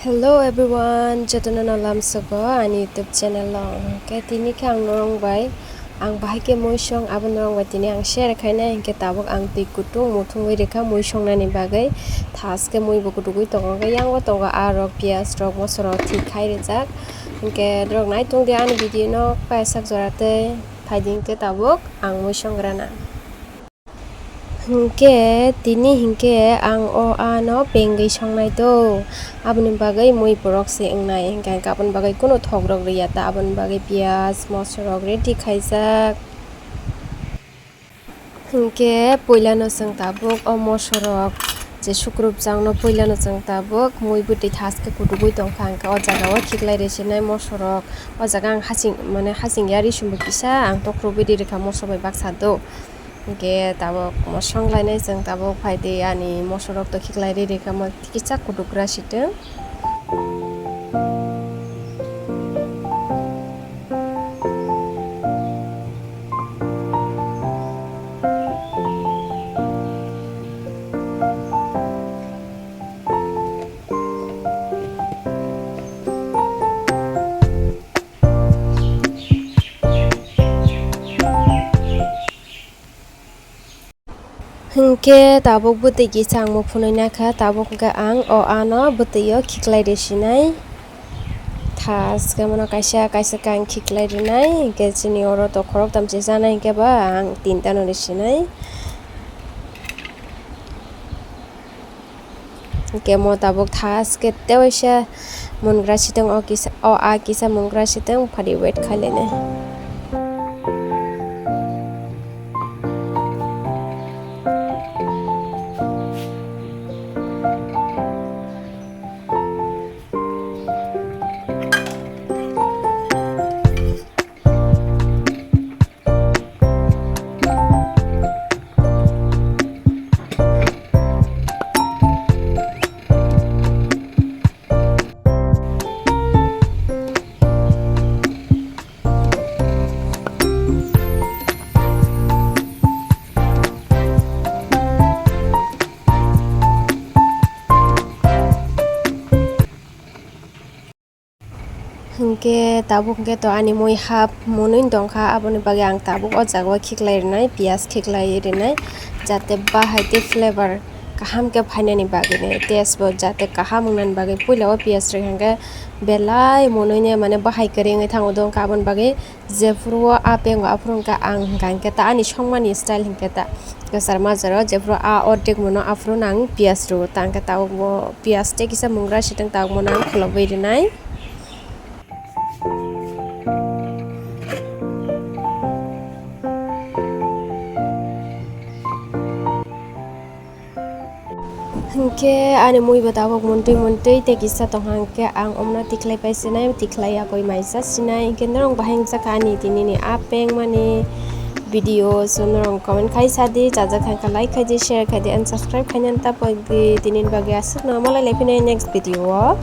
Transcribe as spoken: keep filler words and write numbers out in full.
Hello everyone, jotono no lamsogo ani YouTube channel o. Hwnkhe tini khe ang norok bai, ang bahai khe muisong abo norok bai tini ang share khainai, hwnkhe tabuk ang twi kutung muthungwi rikha muisong nani bagwi. Thaske mui bo kutugwi tongo, hwnkhe yango tongo aa rok, piyaj rok, moso rok thik khai rijak. Hwnkhe norok nai tongdi ani video no paisa jora tei phaidi hwnkhe tabuk ang muisong rana. Hwnkhe tini hwnkhe ang o ano bengwi songnai do, aboni bagwi mui borok se wngnai, hwnkhe hwnkhe aboni bagwi kunu thok rok rwya ta, aboni bagwi piyaj, moso rok ready khaijak. Hwnkhe puilano chwng tabuk o moso rok je sukrupjakno puilano chwng tabuk mui bwtwi thaske kutugwi tongkha, hwnkhe o jaga o khiklai rwsinai moso rok, o jaga ang hasing mane hasing ya risumbo kisa ang tokrubwi ri rwkha moso bai baksa do. Hwnkhe tabuk mosong lainai chwng tabuk phaidi ani moso rok to khiklai ri rikha mo kisa kutugra sitwng. Hwnkhe tabuk bwtwi kisa ang muphunwi nakha, tabuk hwnkhe ang o ano bwtwi o khiklai rwsinai. Thaske mano kaisa kaisa khe ang khiklai rwnai, hwnkhe chini oro to khoroktham se chanai, hwnkhe ba ang tinta no rwsinai. Hwnkhe mo tabuk thaske tewaisa mungra sitwng o kisa, o a kisa mungra sitwng phadi wait khailene. Hwnkhe tabuk hwnkhe to ani mui half monwi tongkha, aboni bagwi ang tabuk o jaga o khiklai rwnai, piyaj khiklai rwnai, jate bahai tei flavor kaham khe phainani bagwi ni, taste bo jate kaham wngnani bagwi. Puila o piyaj rwkha hwnkhe belai monwi ne mane bahai kwrwi wngwi thango do, hwnkhe aboni bagwi jephuru o a pengo aphuru hwnkhe ang hwnkha hwnkhe ta ani songmani style hwnkhe ta kwchar majaro jephuru a ordek mono aphuru no ang piyaj rwo ta hwnkhe tabuk bo. Piyaj tei kisa mungra sitwng tabukmano ang kholobwi rwnai. Hwnkhe ani mui bo tabuk muntwi muntwi tei kisa tongkha, hwnkhe ang omno tikhlai pai sinai, tikhlai yakui maisa sinai, hwnkhe norok bahai wngjakha ani tinini a pengmani video, so norok comment khai sadi, chajak kha khe like khaidi, share khaidi and subscribe khainani ta pokdi. Tinini bagwi aswkno malai lai phino next video o.